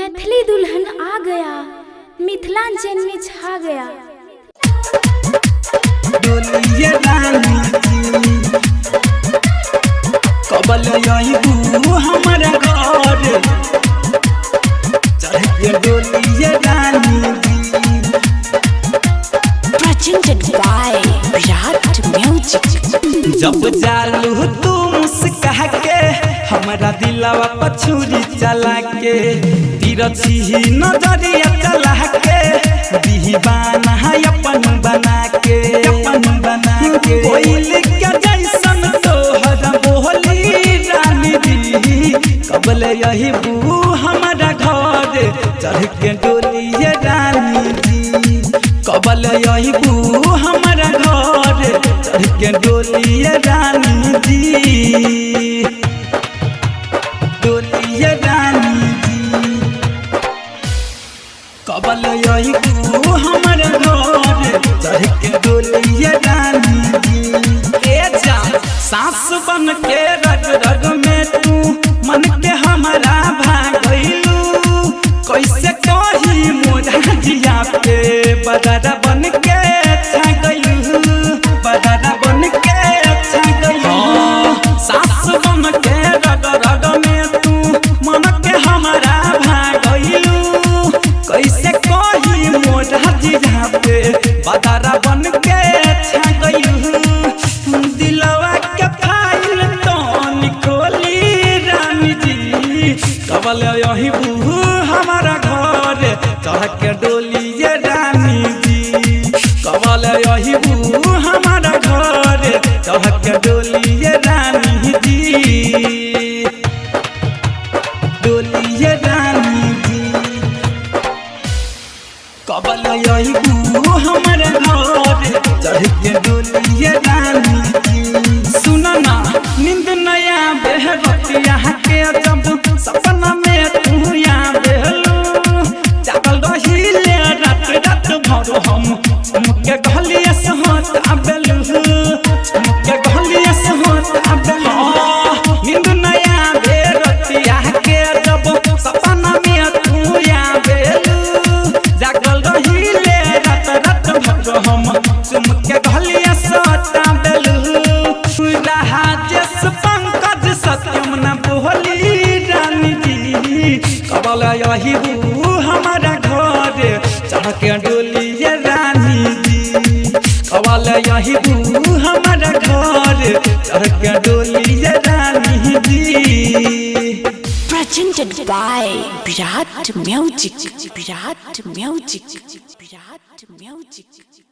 मैथिली दुल्हन आ गया, मिथिलांचल में छा गया। डोलिए रानी जी, कबल अइबू हमरा घर, चढ़ के डोलिए रानी जी। Presented by Virat Music. जब जालू तू मुस्का के हमरा दिलवा पछुरी चला के, तिरछी नजरिया चला के, दीवाना अपन बना के, अपन बना के। कोयल के जैसन तोहर बोली रानी जी, कबल यही बू हमारा घर, चढ़ के डोलिए रानी जी। कबल यही बू हमारा घर, चढ़ के डोलिए रानी जी, डोलिए रानी जी। कबल यही बू हमारा घर, चढ़ के डोलिए रानी जी। ए जा सास बन के रग रग में तू मन के हमारा भागलू, कैसे कही मोरा जिया पे बदरा बन के छा गइलू, बदरा बन के छा गइलू। सास बन के रग रग में तू मन के हमारा भागलू, कैसे कही मोरा जिया पे बदरा बन के छा गइलू। दिलवा के फाइल तो निकोली रानी जी, कबल यही बूहू हमारा घर, चढ़ के डोली ये रानी जी। कबल यही बूहू हमारा घर, चढ़ के डोली ये रानी जी, डोली ये रानी जी। कबल यही बूहू हमारा घर, चढ़ के डोली ये रानी जी। सुन ना नींद नया बेहरतिया के जब सपना में तू या बेहलू, जागल रहिले रात रात भर हम मुके गहलिया सोता बेलू, मुके गहलिया सोता बेलू। नींद नया बेहरतिया के जब सपना में तू या बेलू, जागल रहिले रात रात भर हम चुमके गहलिया सोता बेलू। राजेश पंकज सत्यम न बोली रानी जी, कबल यही बू हमारा घर, चढ़ के डोली ये रानी जी। कबल यही बू हमारा घर, चढ़ के डोली ये रानी जी। Presented by Virat Music. Virat Music. Virat Music.